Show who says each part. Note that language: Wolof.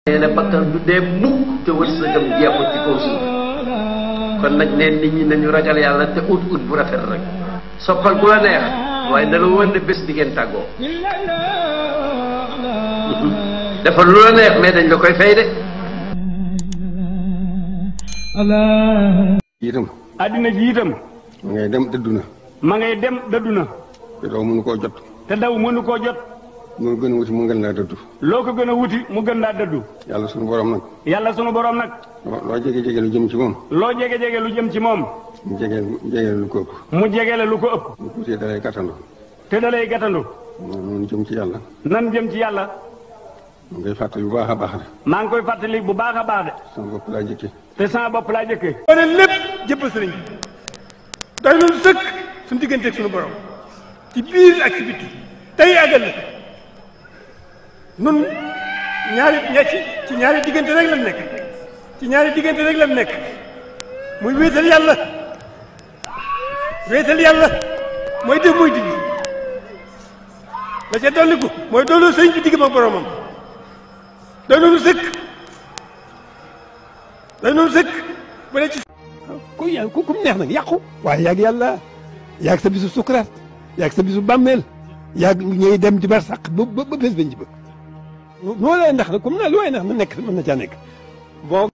Speaker 1: nee na bakkan du dee mukk te wërsëgam jeexul ci kaw suuf kon nag neen nit ñi nañu ragal yàlla te ut bu rafet rek soppal bu la neex waaye na la wër ne bés di ngeen tàggoo defal lu la neex mais dañ la koy fay de
Speaker 2: itam
Speaker 3: àddina ji itam
Speaker 2: ma ngay dem dëddu na
Speaker 3: ma ngay dem dëddu na
Speaker 2: te daw mënu koo jot
Speaker 3: te daw mënu koo jot
Speaker 2: moo gën a wuti mu gën laa dëddu
Speaker 3: loo ko gën a wuti mu gën laa dëddu
Speaker 2: yàlla sunu borom nag
Speaker 3: loo
Speaker 2: jege-jege lu jëm ci moom
Speaker 3: loo jege-jege lu jëm ci moom
Speaker 2: mu jege lu ko ëpp
Speaker 3: mu jegele lu ko ëpp
Speaker 2: mu tuuti dalay gàttandu
Speaker 3: te dalay gàttandu
Speaker 2: noonu jëm ci yàlla
Speaker 3: nan jëm ci yàlla
Speaker 2: mu ngay fàttali bu baax a baax de
Speaker 3: maa ngi koy fàttali bu baax a baax de
Speaker 2: sama bopp laa jëkke
Speaker 3: te sama bopp laa jëkkee
Speaker 4: wane lépp jëppal sëriñ bi doy loolu sëkk suñu digganteeg suñu borom ci biir ak ci bitti tey àggal na nun ci ñaari diggante rek lañ nekk ci ñaari diggante rek lañ nekk muy wéetal yàlla mooy def mooy dindi la ca dolliku mooy dooloo sëriñ bi diggam ak boromam doy noonu sëkk bu ne ci ku mu neex nag yàqu waaye yàgg yàlla yàgg sa bisu sukuraat yàgg sa bisu bàmmeel yàgg ñuy dem di bar sàq ba bés bañ ci bëgg noo lay ndax nag comme na lu waay ndax na nekk mën na caa nekk bon